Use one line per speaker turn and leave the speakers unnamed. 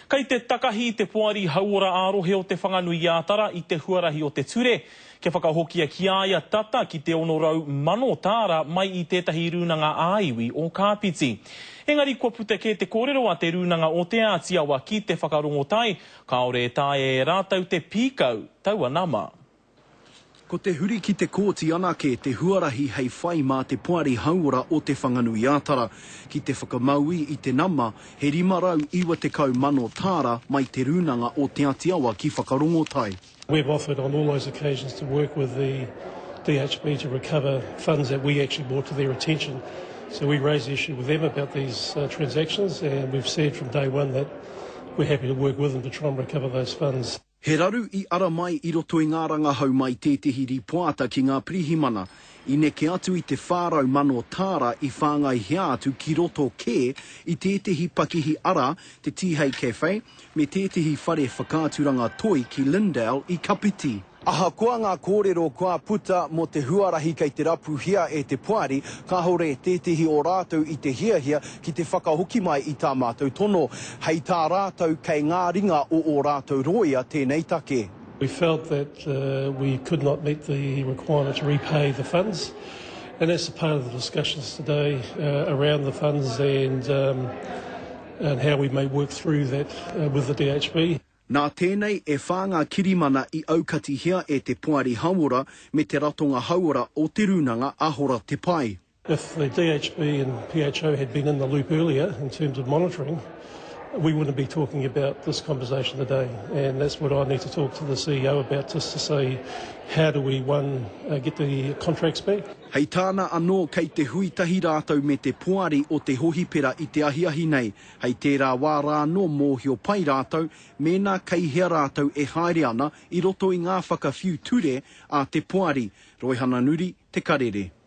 Kei te takahi te Poari Hauora ā-Rohe o Te Whanganui-ā-Tara i te huarahi o te ture kia whakahokia ki a ia tata ki te 600 mano tāra mai i tētahi rūnanga ā-iwi o Kāpiti. Engari kua puta kē te kōrero a te Rūnanga o Te Āti Awa ki Te Whakarongotai, kāore e taea e rātou te pīkau taua nama.
Ko te huri ki te kōti anake te huarahi hei whai mā te Poari Hauora o Te Whanganui-ā-Tara ki te whakamaui i te nama he 590 mano tāra mai Te Rūnanga o Te Atiawa ki Whakarongotai.
We've offered on all those occasions to work with the DHB to recover funds that we actually brought to their attention. So we raised the issue with them about these transactions and we've said from day one that we're happy to work with them to try and recover those funds.
He raru i ara mai i roto i ngā rangahau mai tētehi rīpoata ki ngā pirihimana, i neke atu i te 400 mano tāra i whāngaihia atu ki roto kē i tētehi pakihi arā, te Tihei Cafe, me tētehi whare whakaaturanga toi ki Lindale i Kapiti. Ahakoa ngā kōrero kua puta mō te huarahi kei te rapuhia e te poari, kāore tētehi o rātou i te hiahia ki te whakahoki mai i tā mātou tono. Hei tā rātou kei ngā ringa o ō rātou rōia tēnei take.
We felt that we could not meet the requirement to repay the funds and that's part of the discussions today around the funds and and how we may work through that with the DHB.
Nā tēnei e whā ngā kirimana i aukatihia e te Poari Hauora me te Ratonga Hauora o Te Rūnanga a Hora Te Pae.
If the DHB and PHO had been in the loop earlier in terms of monitoring, we wouldn't be talking about this conversation today and that's what I need to talk to the CEO about just to say how do we one get the contracts back.
Hei tāna anō kei te hui tahi rātou me te Poari o te Hohipera i te ahiahi nei Hei tērā wā rā anō mōhio pai rātou mēnā kei hea rātou e haere ana i roto i ngā whakawhiu ture a te Poari. Roihana Nuri, Te Karere.